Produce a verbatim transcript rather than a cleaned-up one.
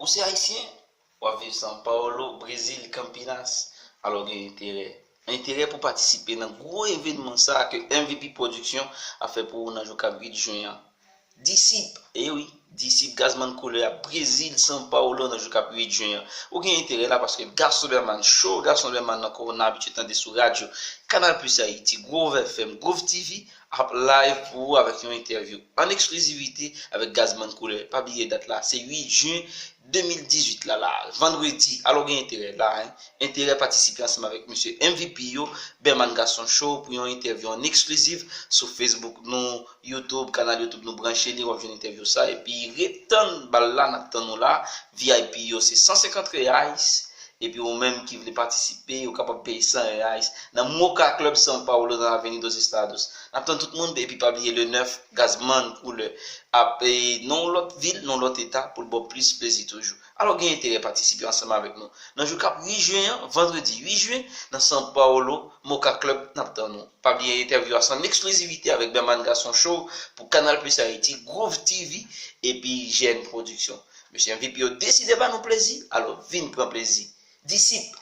se ayisyen, w ap viv São Paulo, Brezil, Campinas, alò gen enterè. Enterè pou patisipe nan gwo evènman sa a ke M V P Production ap fè pou ou nan jou k ap vin jen an. Disip, e wi, Disip Gazman Koulè a Brezil, São Paulo nan jou k ap vin jen an. Ou gen enterè la paske Gason Bèman Show, Gason Bèman nan ke w abitye tande sou radyo Canal Plus Haïti, Groove F M, Groove T V, ap live pou ou avèk yon entèvyou an eksklizivite avèk Gazman Koulè. Pa bliye dat la, se uit jen de mil dizuit la, la, vandredi. Alò gen enterè la, hein. Enterè patisipe ansanm avèk mesye M V P yo, Bèman Gason Show, pou yon entèvyou an eksklizif sou Facebook nou, YouTube, kanal YouTube nou, branche li, w ap jwenn entèvyou sa. Epi ret tann bal la, n ap tann ou la. V I P yo se san senkant reais. Epi ou menm ki vle patisipe, ou kapab peye san reais nan Mocha Club São Paulo, nan Aveni dos Estados. N ap tann tout moun, epi pa bliye le nèf, Gazman Koulè ap, e, nan yon lòt vil, nan yon lòt eta, pou l ba w plis plezi toujou. Alò gen enterè patisipe ansanm avèk nou nan jou k ap uit jen an, vandredi uit jen, nan São Paulo, Mocha Club, n ap tann ou. Pa bliye entèvyou a se an eksklizivite avèk Bèman Gason Show pou Canal Plus Haïti, Groove T V epi G N Production. Mesye M V P yo deside ba nou plezi, alò vin pran plezi. Disip,